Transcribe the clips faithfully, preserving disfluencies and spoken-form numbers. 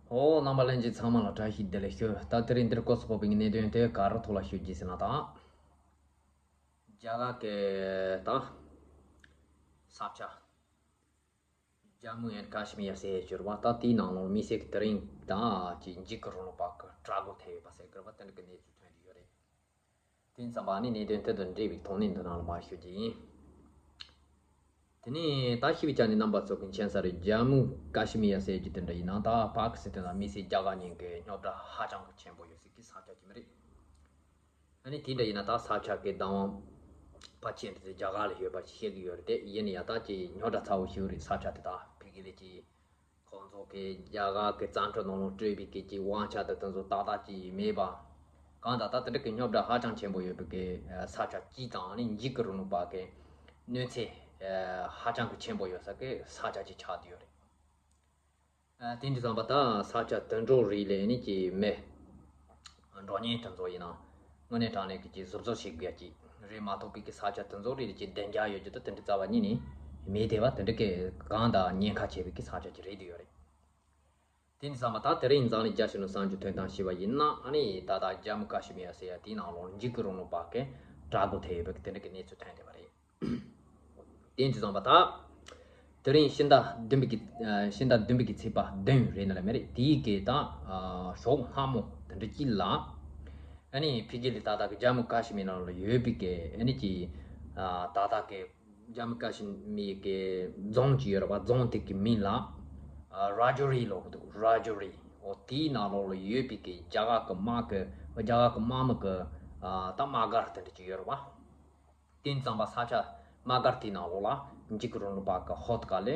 ཨོ། རྣམ་པ་ལྷན་རྒྱས་ཚང་མ་ལ་བཀྲ་ཤིས་བདེ་ལེགས་ཞུ། ད་དེ་རིང་འདིར་སྐོར་སུ་ཕོག་པའི་གནད་དོན་དེ་ག་རུ་ཐོག་ལ་ཞུ་རྒྱུ་ཟེར་ན། ད་རྒྱ་གར་གྱི་ད་ས་ཆ་ཇམ་མུ་ཨེན་ཀ་ཤི་མིར་ཟེར་གྱི་ཡོད་རེད་པ། ད་དེའི་ནང་ལོགས་མི་སེར་གྱི་དེ་རིང་ད་ཅིག་འཇིགས་སྐུལ་རིང་ལུགས་པ་གི་དྲག་རྒོལ་ཐེབས་ཡོད་པ་ཟེར་གྱི་རེད་པ། དེ་འདྲ་གི་གནས་ཚུལ་ཐོན་གྱི་ཡོད་རེད། དེ་ཙམ་པ་ནི་གནད་དོན་དེ་དང་འབྲེལ་བའི་ཐོག་ནས་འདི་ནང་ལ་མར་ཞུ་རྒྱུ་ཡིན། དེ་ནས་ད་ཤི་བའི་ཆ་ནས་རྣམ་པ་ཚོ་གི་མཁྱེན་ས་རེད། ཇམ་མུ་ཀ་ཤི་མིར་ཟེར་རྒྱུ་དེ་འདྲ་ཡིན་ན། ད་པ་ཀི་སི་ཐན་དང་དམིགས་བསལ་རྒྱ་གར་གཉིས་ཀྱི་རྙོག་དྲ་ཧ་ཅང་གི་ཆེན་པོ་ཡོད་སའི་གི་ས་ཆ་ཅིག་མ་རེད། ཨ་ནི་དེ་འདྲ་ཡིན་ན་ད་ས་ཆ་གི་བདག་དབང་ཕལ་ཆེར་དེ་རྒྱ་གར་ལ་ཡོད་པ་ཞིག་བཤད་ཀྱི་ཡོད་རེད་དེ། ཡིན་ན་ཡང་ད་ཅིག་རྙོག་དྲ་ཚ་བོ་ཞིག་རེད། ས་ཆ་དེ་ད་ཕ་གི་ལ་ཅིག་ཁོང་ཚོ་གི་རྒྱ་གར་གི་བཙན་ཁྲིད་ནང་ལ་སྤྲད་པའི་གི་ཅིག་དབང་ཆ་དང་དེ་ཚོ་ཏག་ཏག་ཅིག་མེད་པ། གང་ལྟར་ད་དེ་འདྲ་གི་རྙོག་དྲ་ཧ་ཅང་ཆེན་པོ་ཡོད་པའི་གི་ས་ཆ་གཅིག་དང་། ཨ་ནི་འཇིགས་སྐུལ་རིང་ལུགས་པ་གི་གནོད་འཚེ་ཧ་ཅང་གི་ཆེན་པོ་ཡོད་ས་གི་ས་ཆ་ཅིག་ཆགས་བསྡད་ཡོད་རེད། ཨ། དེ་འདྲ་ཙམ་པ་ད་ས་ཆ་དེ་འདྲའི་རིགས་ལ་ནི་ཅིག་མི་འགྲོ་མཁན་དེ་ཚོ་ཡིན་ན་དངོས་གནས་དྲང་གནས་ཀྱི་ཅིག་ཟུར་འཛུལ་བྱེད་དགོས་ཡ་ཅིག་རེད་མ་གཏོགས་པའི་གི་ས་ཆ་དེ་ཚོའི་རིགས་ལ་ཅིག་བདེ་འཇགས་ཡོད་རྒྱུ་དང་དེ་འདྲ་རྩ་བ་ཉིད་ནས་མེད་བསྡད་པ། དེ་འདྲ་གི་གང་དང་ཉེན་ཁ་ཆེ་བའི་གི་ས་ཆ་ཅིག་རེད་བསྡད་ཡོད་རེད། དེ་འདྲ་ཙམ་པ་ད་དེ་རིང་འཛམ་གླིང་རྒྱལ་སྤྱི་ནས་བསམ་ཚུལ་ཐོན་སྟངས་བྱས་པ་ཡིན་ན། ཨ་ནི་ད་ལྟ་ཇམ་མུ་ཀ་ཤི་མིར་ཟེར་ཡ་དེའི་ནང་ལོགས་འཇིགས་སྐུལ་རིང་ལུགས་པ་གི་དྲག་རྒོལ་ཐེབས་ཡོད་པའི་གི་དེ་འདྲ་གི་གནས་ཚུལ་ཐོན་བསྡད་པ་རེད། དེ་འདྲ་ཙམ་པ་ད་དེ་རིང་ཕྱི་ཟླ་བདུན་པའི་གི་ཨ། ཕྱི་ཟླ་བདུན་པའི་གི་ཚེས་པ་བདུན་རེད་ན་ལ་མེད་རེད། དེའི་གི་ད་ཨ་ཞོགས་སྔ་མོ་དེ་འདྲ་ཅིག་ལ། ཨ་ནི་ཕ་གི་ལ་ད་ལྟ་གི་ཇམ་མུ་ཀ་ཤི་མིར་ནང་ལ་ཡོད་པའི་གི་ཨ་ནི་ཅིག་ཨ་ད་ལྟ་གི་ཇམ་མུ་ཀ་ཤི་མིར་གི་རྫོང་ཅིག་ཡོད་རེད་པ། རྫོང་དེ་གི་མིང་ལ་ཨ་ར་ཇོ་རི་ལབ་ཀྱི་འདུག་ར་ཇོ་རི། འོ། དེའི་ནང་ལོགས་ལ་ཡོད་པའི་གི་རྒྱ་གར་གི་དམག་གི་རྒྱ་གར་གི་དམག་མི་གི་ཨ་ད་དམག་སྒར་དེ་འདྲ་ཅིག་ཡོད་རེད་པ། དེ་ཙམ་པ་ས་ཆ་དམག་སྒར་དེའི་ནང་ལོགས་ལ་འཇིགས་སྐུལ་རིང་ལུགས་པ་གི་ཧོ་ཏ་ཀ་ལས་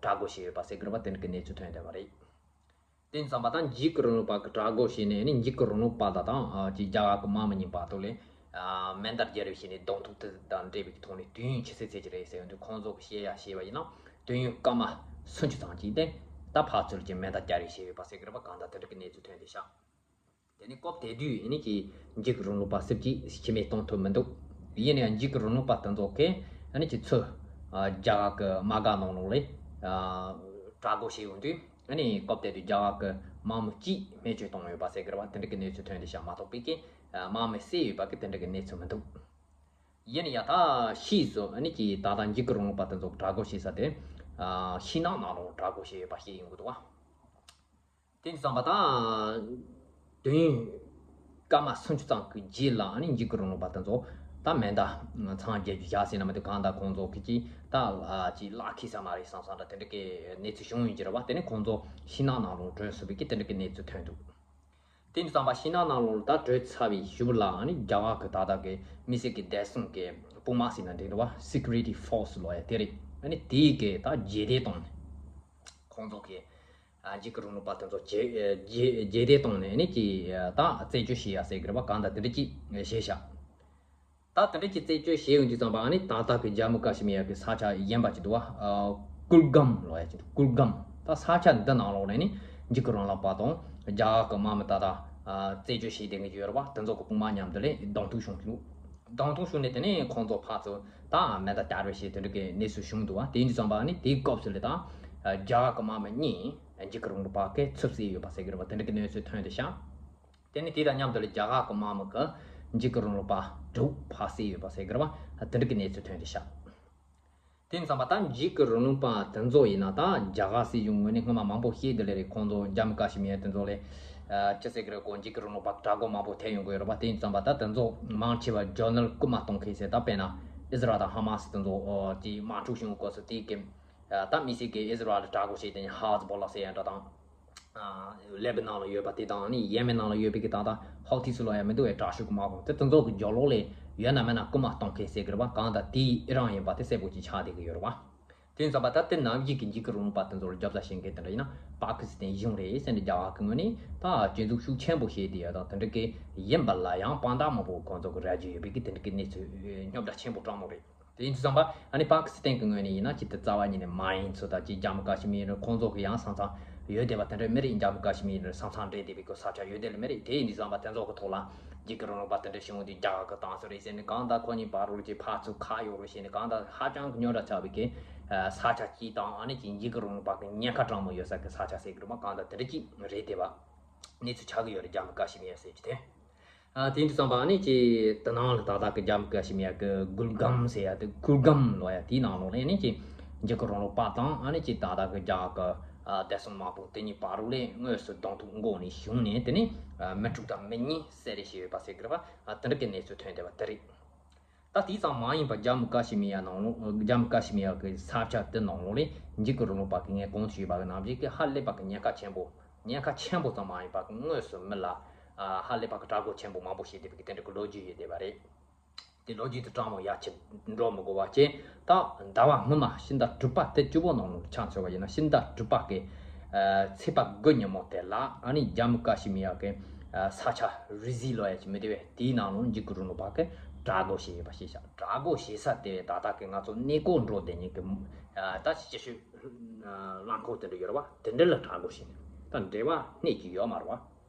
དྲག་རྒོལ་བྱས་ཡོད་པ་ཟེར་གི་རེད་པ། དེ་འདྲ་གི་གནས་ཚུལ་ཐོན་བསྡད་པ་རེད། དེ་ཙམ་པ་ད་འཇིགས་སྐུལ་རིང་ལུགས་པ་གི་དྲག་རྒོལ་བྱས་ནས་ནི་འཇིགས་སྐུལ་རིང་ལུགས་པ་དང་ད་ཅིག་རྒྱ་གར་གི་དམག་མི་གཉིས་བར་དུ་ལས་ཨ་མེ་མདའ་སྦྱར་བྱས་ནས་གདོང་ཐུག་དེ་དང་འབྲེལ་བའི་ཐོག་ནས་དུས་ཡུན་ཇེ་ཆེ་ཇེ་ཆེ་རེད་ཟེར་ཡོང་དུས། ཁོང་ཚོ་གི་བཤད་ཡ་བཤད་པ་ཡིན་ན་དུས་ཡུན་སྐར་མ་སུམ་ཅུ་ཙམ་ཅིག་དེ་ད་ཕར་ཚུར་གྱི་མེ་མདའ་སྦྱར་བྱས་བྱས་ཡོད་པ་ཟེར་གི་རེད་པ། གང་ལྟར་དེ་འདྲ་གི་གནས་ཚུལ་ཐོན་བསྡད་ཤག་དེ་ནས་སྐབས་དེ་དུས་ཨ་ནི་ཅིག་འཇིགས་སྐུལ་རིང་ལུགས་པ་སུ་གཅིག་ཤི་རྨས་གཏོང་ཐུབ་མི་འདུག་ཡིན་ནའང་འཇིགས་སྐུལ་རིང་ལུགས་པ་དེ་ཚོ་གིས་ཨ་ནི་ཅིག་ཚུར་ཨ་རྒྱ་གར་གི་དམག་སྒར་ནང་ལོགས་ལ་ཨ་དྲག་རྒོལ་བྱས་ཡོང་དུས། ཨ་ནི་སྐབས་དེ་དུས་རྒྱ་གར་གི་དམག་མི་གཅིག་རྨས་སྐྱོན་བཏང་ཡོད་པ་ཟེར་གི་རེད་པ། དེ་འདྲ་གི་གནས་ཚུལ་ཐོན་བསྡད་ཤག་མ་གཏོགས་པའི་གི་ཨ་དམག་མི་བསད་ཡོད་པ་གི་དེ་འདྲ་གི་གནས་ཚུལ་མི་འདུག་ཡིན་ནའང་ད་ཕྱིས་སུ་ཨ་ནི་ཅིག་ད་ལྟ་འཇིགས་སྐུལ་རིང་ལུགས་པ་དེ་ཚོ་དྲག་རྒོལ་བྱེད་ས་དེ་ཨ་ཤིང་ནགས་ནང་ལོགས་དྲག་རྒོལ་བྱས་ཡོད་པ་ཤེས་ཡོང་གི་འདུག་བ། དེ་ཙམ་པ་ད་དུས་ཡུན་སྐར་མ་སུམ་ཅུ་ཙམ་གྱི་རྗེས་ལ་ཨ་ནི་འཇིགས་སྐུལ་རིང་ལུགས་པ་དེ་ཚོ་ད་མེ་མདའ་ཚང་རྒྱག་རྒྱུ་བཞག་ཟེར་ན་མི་འདུག་གང་ལྟར་ཁོང་ཚོ་གི་ཅིག་ད་ཨ་ཅིག་ལག་ཁེལ་ས་མ་རེད་བསམ་བསམ་འདྲ་དེ་འདྲ་གི་གནས་ཚུལ་བྱུང་ཡོང་གི་རེད་པ། དེ་ནས་ཁོང་ཚོ་ཤིང་ནགས་ནང་ལོགས་བྲོས་སོང་བའི་གི་དེ་འདྲ་གི་གནས་ཚུལ་ཐོན་འདུག་དེ་ཙམ་པ་ཤིང་ནགས་ནང་ལོགས་ལ་ད་བྲོས་ཚར་བའི་གཞུག་ལ་ཨ་ནི་རྒྱ་གར་གི་ད་ལྟ་གི་མི་སེར་གི་བདེ་སྲུང་གི་དཔུང་དམག་ཟེར་ན་འགྲིག་འདུག་བ། སི་ཀུ་རི་ཊི་ཕོར་སི་ལབ་ཡ་དེ་རེད། ཨ་ནི་དེའི་གི་ད་རྗེས་འདེད་བཏང་ནས་ཁོང་ཚོ་གི་ཨ་འཇིགས་སྐུལ་རིང་ལུགས་པ་དེ་ཚོ་རྗེས་རྗེས་རྗེས་འདེད་བཏང་ནས་ནི་ཅིག་ད་རྩད་གཅོད་བྱེད་ཡ་ཟེར་གི་རེད་པ། གང་ལྟར་དེ་འདྲ་ཅིག་བྱས་ཤག་ད་དེ་འདྲ་ཅིག་རྩད་གཅོད་བྱས་ཡོང་དུས་ཙམ་པ་ཨ་ནི་ད་ལྟ་གི་ཇམ་མུ་ཀ་ཤི་མིར་གི་ས་ཆ་གཞན་པ་ཅིག་འདུག་བ། ཨ་ཀུལ་གམ་ལབ་ཡ་ཅིག་འདུག་ཀུལ་གམ། ད་ས་ཆ་འདི་ནང་ལོགས་ནས་ནི་འཇིགས་སྐུལ་རིང་ལུགས་པ་དང་རྒྱ་གར་གི་དམག་མི་ད་ལྟ་ཨ་རྩད་གཅོད་བྱས་བསྡད་མཁན་ཅིག་ཡོད་རེད་པ། དེ་ཚོ་གི་དཔུང་དམག་མཉམ་དུ་ལས་གདོང་ཐུག་བྱུང་འདུག་གདོང་ཐུག་བྱུང་ནས་དེ་ནས་ཁོང་ཚོ་ཕར་ཚུར་ད་མེ་མདའ་སྦྱར་བ་བྱས་དེ་འདྲ་གི་གནས་ཚུལ་བྱུང་འདུག་བ། དེ་ཡིན་དུས་ཙམ་པ་ཨ་ནི་དེའི་སྐབས་སུ་ལས་ད་རྒྱ་གར་གི་དམག་མི་གཉིས་འཇིགས་སྐུལ་རིང་ལུགས་པ་གིས་ཚུར་བསད་ཡོད་པ་ཟེར་གི་རེད་པ། དེ་འདྲ་གི་གནས་ཚུལ་ཐོན་བསྡད་ཤག་དེ་ནས་དེ་དང་མཉམ་དུ་ལ་རྒྱ་གར་གི་དམག་མི་གིས་འཇིགས་སྐུལ་རིང་ལུགས་པ་དྲུག་ཕར་བསད་ཡོད་པ་ཟེར་གི་རེད་པ། དེ་འདྲ་གི་གནས་ཚུལ་ཐོན་བསྡད་ཤག་དེ་ཙམ་པ་ད་འཇིགས་སྐུལ་རིང་ལུགས་པ་དེ་ཚོ་ཡིན་ན་ད་རྒྱ་གར་སྲིད་གཞུང་ངོས་ནས་སྔོན་མ་མང་པོ་བཤད་བསྡད་ལེ་རེད། ཁོང་ཚོ་ཇམ་མུ་ཀ་ཤི་མིར་དེ་ཚོ་ལས་ཨ་ཅི་ཟེར་གི་རེད་གོ། འཇིགས་སྐུལ་རིང་ལུགས་པ་དྲག་རྒོལ་མང་པོ་ཐེབས་ཡོང་གི་ཡོད་རེད་པ། དེ་ཙམ་པ་ད་དེ་ཚོ་མང་ཆེ་བ་ཇོར་ནལ་རྐུན་མ་གཏོང་མཁན་ཟེར། ད་དཔེར་ན་ཨི་ཟི་རལ་དང་ཧ་མ་སི་དེ་ཚོ་ཨ་ཅིག་དམག་འཁྲུག་བྱུང་སྐབས་སུ་དེའི་གི་ད་དམིགས་བསལ་གྱི་ཨི་ཟི་རལ་དྲག་རྒོལ་བྱས་ཏེ་ཧ་ཛི་བོ་ལ་ཟེར་ཡ་འདྲ་དང་། ཨ་ལེ་བྷ་ནན་ལ་ཡོད་པ་དེ་དང་ནི་ཡེ་མེན་ནང་ལ་ཡོད་པའི་གི་ད་ལྟ་ཧོ་ཐི་སི་ལབ་ཡ་མི་འདུག་པའི་དྲག་ཤོས་ཀྱི་དམག་དཔུང་དེ་དེ་ཚོ་གི་རྒྱབ་ལོགས་ལ་ཡོད་ན་མེད་ན་རྐུན་མ་གཏོང་མཁན་ཟེར་གི་རེད་པ། གང་ལྟར་དེ་ཨི་རན་ཡིན་པ་དེ་གསལ་པོ་ཅིག་ཆགས་བསྡད་གི་ཡོད་རེད་པ། དེ་ཙམ་པ་ད་དེ་ནམ་རྒྱུན་གི་འཇིགས་སྐུལ་རིང་ལུགས་པ་དེ་ཚོར་རྒྱབ་ས་བྱེད་མཁན་དེ་འདྲ་ཡིན་ན་པ་ཀི་སི་ཐན་གཞུང་རེད་ཟེར་ནས་རྒྱ་གར་གི་ངོས་ནས་ད་སྐྱོན་འཛུགས་ཤུགས་ཆེན་པོ་བྱས་བསྡད་ཡ་དང་། དེ་འདྲ་གི་ཡིན་པ་ལ་ཡང་དཔང་རྟགས་མང་པོ་ཁོང་ཚོ་གི་རག་གི་ཡོད་པའི་གི་དེ་འདྲ་གི་གནས་ཚུལ་རྙོག་དྲ་ཆེན་པོ་དྲག་མོ་རེད། དེ་ཡིན་དུས་ཙམ་པ་ཨ་ནི་པ་ཀི་སི་ཐན་གྱི་ངོས་ནས་ཡིན་ན་ཅིག་ཏུ་རྩ་བ་ཉིད་ནས་མ་ཡིན་ཚུལ་དང་། ཅིག་ཇམ་མུ་ཀ་ཤི་མིར་ཁོང་ཚོ་གི་ཡང་ས་མཚམས་ཡོད་བསྡད་པ་དེ་འདྲ་མི་རེད། ཇམ་མུ་ཀ་ཤི་མིར་ས་མཚམས་འབྲེལ་བསྡད་པའི་གི་ས་ཆ་ཡོད་བསྡད་ལ་མི་རེད། དེ་ཡིན་དུས་ཙམ་པ་དེ་ཚོ་གི་ཐོག་ལ་འཇིགས་སྐུལ་རིང་ལུགས་པ་དེ་འདྲ་བྱུང་དུས་རྒྱ་གར་གི་ཏང་སྲིད་རེད་ཟེར་ནས་གང་ལྟར་ཁོ་གཉིས་བར་རུ་ཅིག་ཕར་ཚུར་ཁ་གཡོག་རུ་བྱས་ནས་གང་ལྟར་ཧ་ཅང་གི་རྙོག་དྲ་ཆགས་པའི་གི་ ས་ཆ་གཅིག་དང་ཨ་ནི་ཅིག་འཇིགས་སྐུལ་རིང་ལུགས་པ་གི་ཉེན་ཁ་གྲང་མོ་ཡོད་ས་གི་ས་ཆ་ཟེར་གི་རེད་མ། གང་ལྟར་དེ་འདྲ་ཅིག་རེད་དེ་བ། གནས་ཚུལ་ཆགས་ཀྱི་ཡོད་རེད། ཇམ་མུ་ཀ་ཤི་མི་ཡ་ཟེར་གྱི་དེ། ཨ་དེ་འདྲ་བསམ་པ་ཨ་ནི་ཅིག་དེ་ནང་ལ་ད་ལྟ་གི་ཇམ་མུ་ཀ་ཤི་མི་ཡ་གི་གུལ་གམ་ཟེར་ཡ་དེ། གུལ་གམ་ལོ་ཡ་དེའི་ནང་ལོགས་ལ་ཨ་ནི་ཅིག་འཇིགས་སྐུལ་རིང་ལུགས་པ་དང་ཨ་ནི་ཅིག་ད་ལྟ་གི་རྒྱ་གི་ཨ་བདེ་སྲུང་དམག་དཔུང་དེ་གཉིས་བར་ལ་དངོས་སུ་གདོང་ཐུག་འགོ་ནས་བྱུང་ནས། དེ་ནས་ཨ་མི་དྲུག་དང་མི་གཉིས་བསད་རེས་བྱས་ཡོད་པ་ཟེར་གི་རེད་བ། ཨ་དེ་འདྲ་གི་གནས་ཚུལ་ཐོན་བསྡད་པ་དེ་རེད། ད་དེ་ཙམ་མ་ཡིན་པར་ཇམ་མུ་ཀ་ཤི་མི་ཡ་ནང་ལོགས། ཇམ་མུ་ཀ་ཤི་མི་ཡ་གི་ས་ཆ་དེ་ནང་ལོགས་ལ་འཇིགས་སྐུལ་རིང་ལུགས་པ་གི་ངས་གོང་དུ་ཞུས་པ་གི་ནང་བཞིན་གི་ཧ་ལས་པ་གི་ཉེན་ཁ་ཆེན་པོ། ཉེན་ཁ་ཆེན་པོ་ཙམ་མ་ཡིན་པར་གི་དངོས་སུ་མི་ལ་ཨ་ཧ་ལས་པ་གི་དྲག་རྒོལ་ཆེན་པོ་མང་པོ་བྱས་བསྡད་པའི་གི་དེ་འདྲ་གི་ལོ་རྒྱུས་ཡོད་བསྡད་པ་རེད། དེ་ལོ་རྒྱུས་དེ་གྲངས་མང་ཡ་ཆེ་འགྲོ་མི་དགོས་པ་བྱས། ད་ཟླ་བ་སྔོན་མ་ཕྱི་ཟླ་དྲུག་པ་དེ་བཅུ་པོ་ནང་ལོགས་ཆ་མཚོན་པ་ཡིན་ན། ཕྱི་ཟླ་དྲུག་པ་གི་ཨ་ཚེས་པ་དགུ་ཉིན་མོ་དེ་ལ་ཨ་ནི་ཇམ་མུ་ཀ་ཤི་མི་ཡ་གི་ཨ་ས་ཆ་རི་ཟི་ལོ་ཡ་ཅིག་མི་དེ་བས། དེའི་ནང་ལོགས་འཇིགས་སྐུལ་རིང་ལུགས་པ་གི་དྲག་རྒོལ་བྱས་ཡོད་པ་ཤེས་བྱ། དྲག་རྒོལ་བྱེད་ས་དེ་བས་ད་ལྟ་གི་ང་ཚོ་གནས་སྐོར་འགྲོ་བསྡད་མཁན་གི་ཨ་ད་སྤྱི་སྤྱོད་ཨ་རླངས་འཁོར་དེ་འདྲ་ཡོད་རེད་བ། དེ་འདྲ་ལ་དྲག་རྒོལ་བྱས་ནས་ད་འབྲེལ་བ་སྣེ་གཅིག་ཡོད་མ་རེད་བ།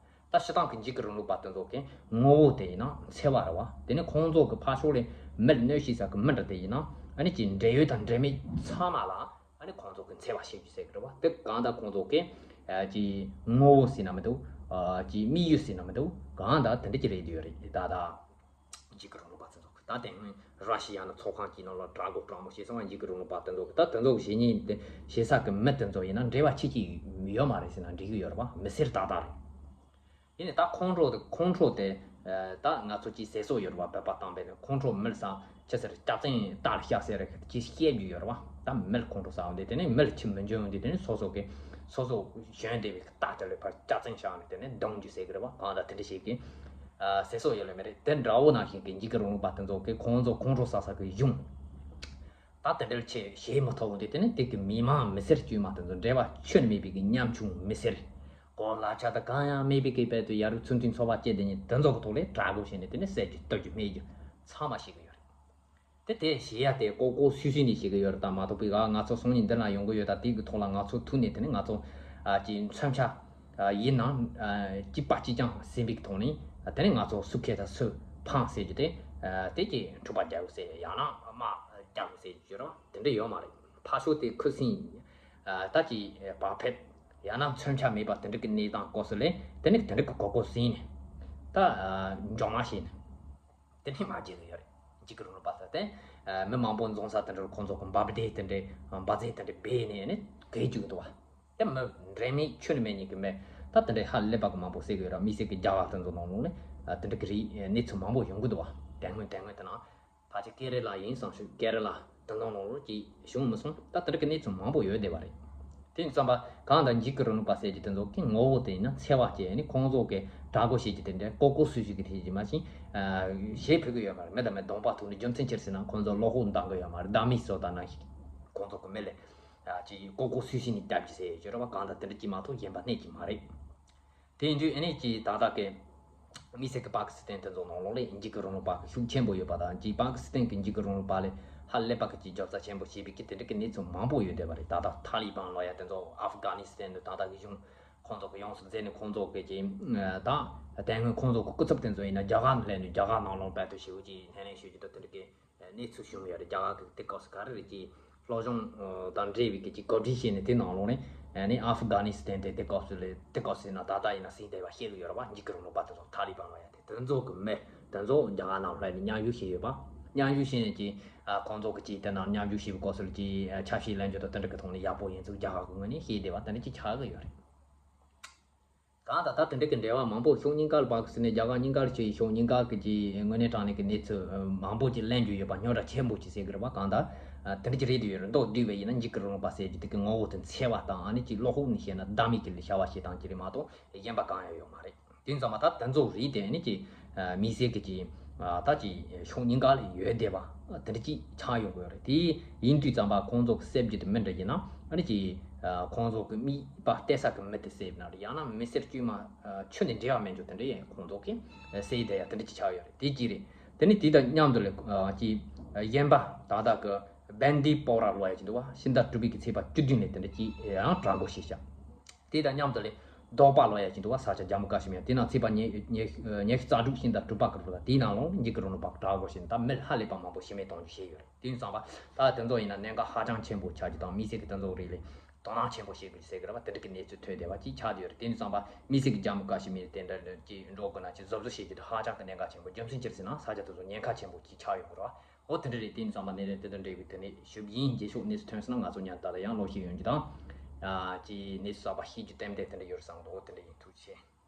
ད་སྤྱིར་བཏང་གི་འཇིགས་སྐུལ་རིང་ལུགས་པ་དེ་ཚོ་གི་ངོ་བོ་དེ་ཡིན་ན་འཚེ་བ་རེད་བ། དེ་ནི་ཁོང་ཚོ་གི་ཕར་ཕྱོགས་ལ་མི་ལ་གནོད་བྱེད་ས་གི་མི་འདྲ་དེ་ཡིན་ན། ཨ་ནི་ཅིག་འབྲེལ་ཡོད་དང་འབྲེལ་མེད་ཚང་མ་ལ་ཨ་ནི་ཁོང་ཚོ་གི་འཚེ་བ་བྱེད་རྒྱུ་ཟེར་གི་རེད་བ། དེ་གང་ལྟར་ཁོང་ཚོ་གི་ཨ་ཅིག་ངོ་བོ་ཟེར་ན་མི་འདུག་ཨ་ཅིག་དམིགས་ཡུལ་ཟེར་ན་མི་འདུག་གང་ལྟར་དེ་འདྲ་ཅིག་རེད་འདུག་ཡོད་རེད་ད་ལྟ། འཇིགས་སྐུལ་རིང་ལུགས་པ་དེ་ཚོ་གི་ད་དེ་སྔོན་ར་ཤི་ཡ་ནི་ཚོགས་ཁང་གི་ནང་ལ་དྲག་རྒོལ་དྲག་མོ་བྱས་སོང་བ། འཇིགས་སྐུལ་རིང་ལུགས་པ་དེ་ཚོ་གི་ད་དེ་ཚོ་གི་བྱེད་ཉེས་དེ་བྱེད་ས་གི་མི་དེ་ཚོ་ཡིན་ན་འབྲེལ་བ་ཆེ་ཆེ་ཡོད་མ་རེད་ཟེར་ན་འགྲིག་གི་ཡོད་རེད་བ། མི་སེར་ཏག་ཏག་རེད། ཡིན་ནའི་ད་ཁོང་ཁྲོ་དེ་ཁོང་ཁྲོ་དེ་ད་ང་ཚོ་ཅིག་ཟས་སོགས་ཡོད་རེད་བ། བོད་པ་དང་པོ་ནི་ཁོང་ཁྲོ་མི་ལ་ཟ་ཅི་ཟེར། སྐྱག་རྫུན་རྟ་ལ་ཤ་ཟེར་རེད། ཅིག་བཤད་རྒྱུ་ཡོད་རེད་བ། ད་མི་ལ་ཁོང་ཁྲོ་ཟ་འོང་དུས་དེ་ནས་མི་ལ་ཆུ་མི་འཇོན་འོང་དུས་དེ་ནས་སོ་སོ་གི་སོ་སོ་གཞོན་བསྡད་པའི་རྟ་དེ་ལ་ཕར་སྐྱག་རྫུན་བཤད་ནས་དེ་ནས་རྡུང་རྒྱུ་ཟེར་གི་རེད་བ། གང་ལྟར་དེ་འདྲ་ཞིག་གི་ཨ་ཟེར་སྲོལ་ཡོད་ལེ་མེད་རེད། དེ་འདྲ་བོ་ནང་བཞིན་གྱི་འཇིགས་སྐུལ་རིང་ལུགས་པ་དེ་ཚོ་གིས་ཁོང་ཚོ་ཁོང་ཁྲོ་ཟ་ས་གི་གཞུང་ད་དེ་འདྲ་ཆེ་བྱེད་མི་ཐུབ་འོང་དུས་དེ་ནས་དེ་གི་མི་མང་མི་སེར་དཀྱུས་མ་དེ་ཚོ་འབྲེལ་བ་ཁྱོན་ནས་མེད་པའི་གི་ཉམ་ཆུང་མི་སེར། གོ་ལ་ཆ་དང་གང་ཡང་མེད་པའི་གི་དཔལ་དུ་ཡ་རུ་ཚུལ་མཐུན་འཚོ་བ་སྐྱེལ་བསྡད་མཁན་དེ་ཚོ་གི་ཐོག་ལ་དྲག་རྒོལ་བྱས་ནས་དེ་ནས་བསད་རྒྱུ་གཏུབ་རྒྱུ་རྨས་རྒྱུ་ཚང་མ་བྱེད་གི་ཡོད་རེད། དེ་དེ་བྱེད་ཡ་དེ་ལྐོག་ལྐོག་སུད་སུད་ནས་བྱེད་གི་ཡོད་རེད། ད་མ་གཏོགས་པའི་ག་ང་ཚོ་སང་ཉིན་འདི་ན་ཡོང་གི་ཡོད། ད་དེ་གི་ཐོག་ལ་ང་ཚོ་ཐུག་ནས་དེ་ནས་ང་ཚོ་ཨ་ཅིག་མཚོན་ཆ་ཨ་ཡིན་ནའང་ཨ་གཅིག་པ་གཅིག་རྐྱང་ཟིན་པའི་གི་ཐོག་ནས་ཨ་དེ་ནས་ང་ཚོ་སུ་ཁེ་ད་སུ་ཕངས་ཟེར་རྒྱུ་དེ་ཨ་དེ་གི་འཁྲུག་པ་རྒྱག་དགོས་ཟེར། ཡང་ན་དམག་རྒྱག་དགོས་ཟེར་རྒྱུ་རེད་བ། དེ་འདྲ་ཡོད་མ་རེད། ཕར་ཕྱོགས་དེ་ཁུ་སིམ་ཨ་ད་ཅིག་བག་ཕེབས། ཡང་ན་མཚོན་ཆ་མེད་པ་དེ་འདྲ་གི་གནས་སྟངས་སྐབས་སུ་ལས་དེ་ནས་དེ་འདྲ་གི་གོ་གོ་ཟིན་ནས་ད་ཨ་འཇོག་མ་བྱས་ནས། དེ་འདྲས་མ་བྱེད་ཀྱི་ཡོད་རེད། འཇིགས་སྐུལ་རིང་ལུགས་པ་ཚོ་དེ་མི་མང་པོ་འཛོམས་ས་དེ་འདྲར་ཁོང་ཚོ་གི་འབབ་སྡེ་དེ་འདྲས་འབད་རྩོལ་དེ་འདྲས་འབད་ནས་ནི་གས་བཅུག་འདུག་བ། དེ་མི་འབྲེལ་མེད་ཁྱོན་ནས་མེད་ཉིད་ཀྱི་མི་ད་དེ་འདྲས་ཧ་ལས་པ་གི་མང་པོ་བསད་ཀྱི་ཡོད་ར། དམིགས་བསལ་གྱི་རྒྱ་གར་དེ་ཚོ་ནང་ལོགས་ནས་དེ་འདྲ་གི་རིགས་གནས་ཚུལ་མང་པོ་ཡོང་གི་འདུག་བ། དེ་སྔོན་དེ་སྔོན་དེ་ནང་ཕལ་ཆེར་ཀེ་ར་ལ་ཡིན་བསམ་ཞུ། ཀེ་ར་ལ་དེ་ནང་ལོགས་ཀྱི་བྱུང་མི་སོང་། ད་དེ་འདྲ་གི་གནས་ཚུལ་མང་པོ་ཡོད་བསྡད་པ་རེད། དེ་ཙམ་པ་གང་ལྟར་འཇིགས་སྐུལ་རིང་ལུགས་པ་ཟེར་རྒྱུ་དེ་ཚོ་གི་ངོ་བོ་དེ་ཡིན་ན་འཚེ་བ་བྱས་ནས་ཁོང་ཚོ་གི་དྲག་རྒོལ་བྱེད་རྒྱུ་དེ་འདྲ་ལྐོག་ལྐོག་སུད་སུད་ཀྱི་བྱེད་རྒྱུ་མ་ཡིན། ཞེས་ཕུལ་གི་ཡོད་མ་རེད། མི་དང་མི་གདོང་པ་ཐུག་ནས། རྒྱུ་མཚན་ཅི་ཟེར་ན་ཁོང་ཚོ་བློ་ཁོག་འདང་གི་ཡོད་མ་རེད། ཟླ་མིག་སོགས་དང་ནང་བཞིན་ཁོང་ཚོ་གི་མི་ལ་ཅིག་ལྐོག་ལྐོག་སུད་སུད་ནས་རྒྱབ་རྒྱུ་ཟེར་ཡོད་རེད་བ། གང་ལྟར་དེ་འདྲ་ཅིག་མ་གཏོགས་གཞན་པ་གནས་ཀྱི་མ་རེད། དེ་ཡིན་དུས་ཨ་ནི་ཅིག་ད་ལྟ་གི་དམིགས་བསལ་གྱི་པ་ཀི་སི་ཐན་དེ་ཚོ་ནང་ལོགས་ལ་འཇིགས་སྐུལ་རིང་ལུགས་པ་གི་ཤུགས་ཆེན་པོ་ཡོད་པ་དང་། ཅིག་པ་ཀི་སི་ཐན་གྱི་འཇིགས་སྐུལ་རིང་ལུགས་པ་ལས་ཧ་ལས་པ་གི་ཅིག་རྒྱབ་རྩ་ཆེན་པོ་བྱས་པའི་གི་དེ་འདྲ་གི་གནས་ཚུལ་མང་པོ་ཡོད་བསྡད་པ་རེད། ད་ལྟ་ཐ་ལི་བན་ལབ་ཡ་དེ་ཚོ་ཨབ་གྷ་ནི་སི་ཐན་དུ་ད་ལྟ་གི་གཞུང་ཁོང་ཚོ་གི་ཡོངས་སུ་འཛིན་ནས་ཁོང་ཚོ་གི་ཅིག་ད་དེ་སྔོན་ཁོང་ཚོ་གི་སྐུ་ཚབ་དེ་ཚོ་ཡིན་ན་རྒྱ་གར་ནང་སླེབས་ནས་རྒྱ་གར་ནང་ལོགས་དཔལ་དུ་ཞེ་པོ་ཅིག་སྣེ་ལེན་ཞུ་རྒྱུ་དང་དེ་འདྲ་གི་གནས་ཚུལ་བྱུང་ཡོད་རེད། རྒྱ་གར་གྱི་དེ་སྐབས་སུ་ག་རེ་རེད་ཀྱི་སློབ་སྦྱོང་དང་འབྲེལ་བའི་གི་ཅིག་གོ་སྒྲིག་བྱས་ནས་དེ་ནང་ལོགས་ནས་ཨ་ནི་ཨབ་གྷ་ནི་སི་ཐན་དེ་དེ་སྐབས་སུ་ལས་དེ་སྐབས་སུ་ཡིན་ན་ད་ལྟ་ཡིན་ན་ཟིན་བསྡད་པ་ཤེས་ཀྱི་ཡོད་རེད་བ། འཇིགས་སྐུལ་རིང་ལུགས་པ་དེ་ཚོ་ཐ་ལི་བན་ལབ་ཡ་དེ་དེ་ཚོ་གི་མི་དེ་ཚོ་རྒྱ་གར་ནང་སླེབས་ནས་མཉམ་ཞུགས་བྱས་ཡོད་པ། མཉམ་ཞུགས་བྱས་ནས་ཀྱི་ཁོང་ཚོ་གི་ཅིག་དེ་ནང་མཉམ་ཞུགས་བྱས་པའི་སྐབས་སུ་ལ་ཅིག་ཆབ་སྲིད་ལངས་རྒྱུ་དང་དེ་འདྲ་གི་ཐོག་ནས་ཡག་པོ་ཡིན་ཚུལ་རྒྱ་གར་གི་ངོས་ནས་བཤད་བསྡད་པ་དེ་འདྲ་ཅིག་ཆགས་ཀྱི་ཡོད་རེད། གང་ལྟར་ད་དེ་འདྲ་གི་འབྲེལ་བ་མང་པོ་ཕྱོགས་གཉིས་ཀ་ལ་པ་ཀི་སི་ཐན་ནས་རྒྱ་གར་གཉིས་ཀ་ལ་ཆེ་བའི་ཕྱོགས་གཉིས་ཀ་གི་ཅིག་དངོས་གནས་དྲང་གནས་ཀྱི་གནས་ཚུལ་མང་པོ་ཅིག་གླེང་རྒྱུ་ཡོད་པ། རྙོག་དྲ་ཆེན་པོ་ཅིག་ཟེར་གི་རེད་པ། གང་ལྟར་དེ་འདྲ་ཅིག་རེད་དུ་ཡོད་རེད། མདོར་བསྡུས་པ་ཡིན་ན་འཇིགས་སྐུལ་རིང་ལུགས་པ་ཟེར་རྒྱུ་དེ་གི་ངོ་བོ་དེ་འཚེ་བ་དང་ཨ་ནི་ཅིག་བློ་ཁོག་ནས་བཤད་ན་ཟླ་མིག་གི་ལས་བྱ་བ་བྱེད་སྟངས་ཅིག་རེད་མ་གཏོགས་གཞན་པ་གང་ཡང་ཡོད་མ་རེད། དེ་ཙམ་པ་ད་དེ་ཚོ་རིགས་དེ་ནི་ཅིག་དམིགས་བསལ་གྱི་ཅིག་ད་ཅིག་ཕྱོགས་གཉིས་ཀ་ལ་ཡོད་བསྡད་པ་དེ་འདྲ་ཅིག་ཆགས་ཡོང་གི་ཡོད་རེད། དེ་ཡིན་དུས་ཙམ་པ་ཁོང་ཚོ་གི་བསད་རྒྱུ་དེ་མི་འདྲ་ཡིན་ན་ཨ་ནི་ཅིག་ཁོང་ཚོ་གི་དམིགས་པ་གཏད་ས་གི་མི་དེ་བསད་ན་རེད། ཡང་ན་མི་སེར་དཀྱུས་མ་ཁྱོན་ནས་འབྲེལ་བ་མེད་འཇོག་དེ་འདྲ་ཡང་ཁོང་ཚོ་གི་བསད་བསྡད་ཡ་དེ་འདྲ་ཅིག་ཆགས་ཡོད་རེད། དེ་གཅིག་རེད། དེ་ནི་དེ་དང་མཉམ་དུ་ལ་ཅིག་གཞན་པ་ད་ལྟ་གི་བན་དི་པོ་ར་ལབ་ཡ་ཅིག་འདུག་བ། ཕྱི་ཟླ་དྲུག་པའི་གི་ཚེས་པ་བཅུ་བདུན་ནས་དེ་འདྲ་ཅིག་ཡང་དྲག་རྒོལ་བྱས་ཤག་དེ་དང་མཉམ་དུ་ལས་ ལྡོག་པ་ལོ་ཡ་ཅིག་འདུག་བ། ས་ཆ་རྒྱ་མོ་ཀ་ཤི་མིར་དེ་ནང་ཚེས་པ་ཉི་ཉི་ཉི་ཤུ་རྩ་དྲུག་ཤིང་རྟ་དྲུག་པ་ཀ་རུ་ལ་དེའི་ནང་ལོགས་འཇིག་གི་རུ་ནུ་བག་དྲག་གོ་ཤིང་ད་མི་ཧ་ལས་པ་མང་པོ་ཤི་མེད་གཏོང་རྒྱུ་བཤད་ཡོད་རེད། དེ་ཡིན་ཙང་པ་ད་དེ་ཚོ་ཡིན་ན་གནད་འགག་ཧ་ཅང་ཆེན་པོ་ཆགས་ཀྱི་དང་དམིགས་བསལ་གྱི་དེ་ཚོ་རིགས་ལས་དོ་སྣང་ཆེན་པོ་བྱེད་དགོས་ཟེར་གི་རེད་བ། དེ་འདྲ་གི་གནས་ཚུལ་ཐོན་བསྡད་པ་ཅིག་ཆགས་བསྡད་ཡོད་རེད། དེ་ཡིན་ཙང་པ་དམིགས་བསལ་གྱི་རྒྱ་མོ་ཀ་ཤི་མིར་དེ་འདྲ་ཅིག་འགྲོ་དགོས་ན་ཅིག་གཟབ་གཟབ་བྱེད་རྒྱུ་དེ་ཧ་ཅང་གི་གནད་འགག་ཆེན་པོ། རྒྱུ་མཚན་ཅི་རེད་ཟེར་ན་ས་ཆ་དེ་ཚོ་ཉེན་ཁ་ཆེན་པོ་ཅིག་ཆགས་ཡོད་གི་རེད་བ། འོ་དེ་འདྲ་རེད། དེ་ཡིན་ཙང་པ་ནས་རེད། དེ་དང་འབྲེལ་བའི་དེ་ནས་ཞུ་རྒྱུ་ཡིན། རྗེས་ཕྱོགས་གནས་ཚུལ་ཐོན་སོང་ན་ང་ཚོ་ཉན་ད་ལ་ཡང་ལོག་ཤེས་ཡོང་རྒྱུ་དང་། ཨ་ཅི་གནས་ཚུལ་གསར་པ་ཤེས་རྒྱུ་ཏན་ཏན་དེ་འདྲ་ཡོད་བསམ་འདུག་འོ་དེ་འདྲ་ཡིན། ཐུགས་རྗེ་ཆེ།